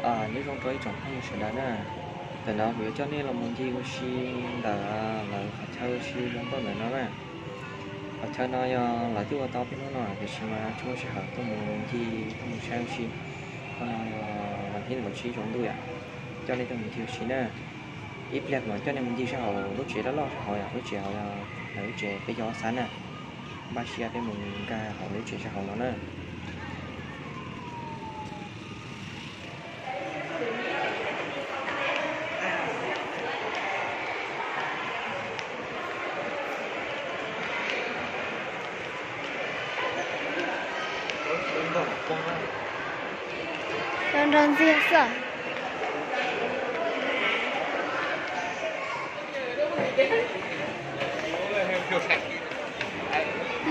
Nyob zoo rau ib tsoom phooj ywg sawv daws na, ntawm no kuv yuav coj nej los mus ncig ua si ntawm lawv qhov chaw ua si zoo nkauj ntawm no na. Qhov chaw no yog lawv twb ua tau peb hnub no tiam sis mas tsis muaj sij hawm tuaj mus ncig tuaj mus saib ua si. Qhov no yog vas thib nees nkaum tsib tsaus ntuj yom, coj nej tuaj mus ncig ua si na. Ib pliag kuv mam coj nej mus ncig sab hauv lub tsev loj loj sab hauv yom, lub tsev hauv yog lawv lub tsev peb cov ob xab na. Npaj siab peb mus nkag hauv lub tsev sab hauv no na. Nrog ntxiag xwb.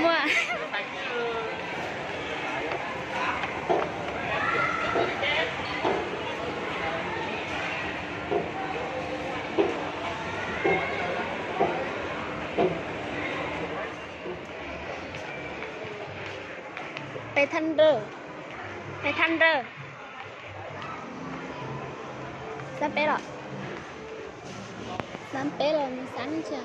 Muaj. Peb thaj nrawj, peb thaj nrawj. Xab peb los, xab peb los nws xab tsis.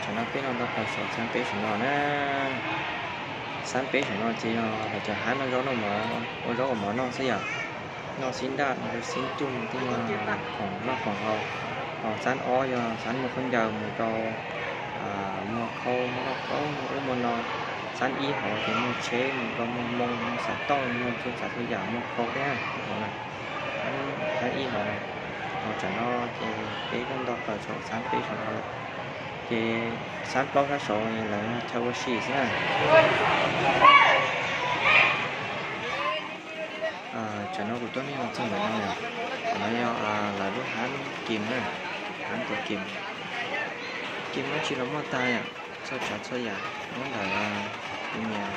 Tsam no peb los nto plaws saum xab peb saum no na. Xab peb saum no ces yog lawv cov hab noj zaub noj mov, ua zaub ua mov noj xwb yom. Noj xib nraj, noj xib cuj, tej khoom noj khoom haus. Ho xab ob yog xab muag khaub ncaws mus rau muag khau, muag lauj kaub, muag ub muag no. Xab ib hauv ces muag tsheb, mus rau muag moo, muag xav tooj, muag txhua tsav txhua yam, muag khau thiab hauv na. Xab ib hauv na, ho tsam no ces peb tuaj nto plaws saum xab peb saum no lawm. Ces xab plaub sab saud lawv chaw ua si xwb na. Tsam no kuv coj nej los txog ntawm no yom, ntawm no yog lawv lub hab kim na, hab tus kim. Kim no tsis los muaj tag yom, txhua tsav txhua yam nyob ntawm, kuv niam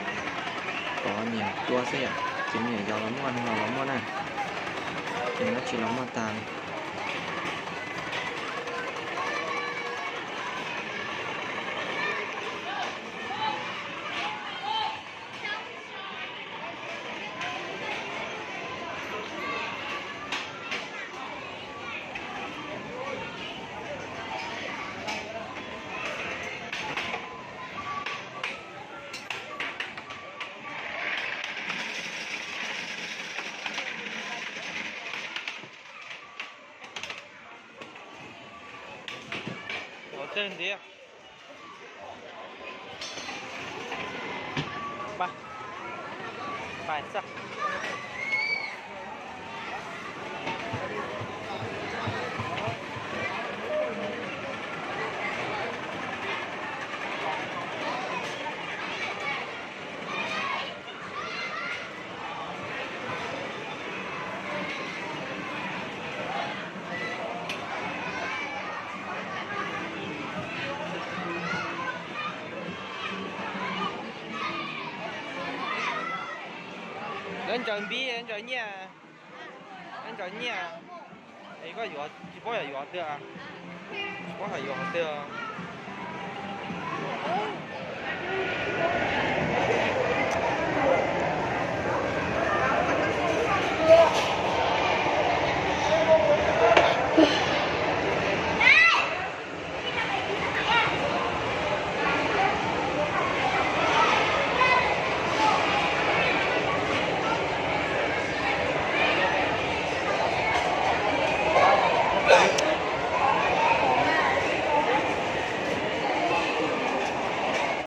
pov niam cua xwb yom, ces me nyuam yaus los muaj, neeg laus los muaj na. Kim no tsis los muaj tag li. Lawv ntsaws npib, ntsaws nyiaj, ntsaws nyiaj. Es koj yuav tsis paub yog yuav qhov twg, tsis paub yog yuav qhov twg.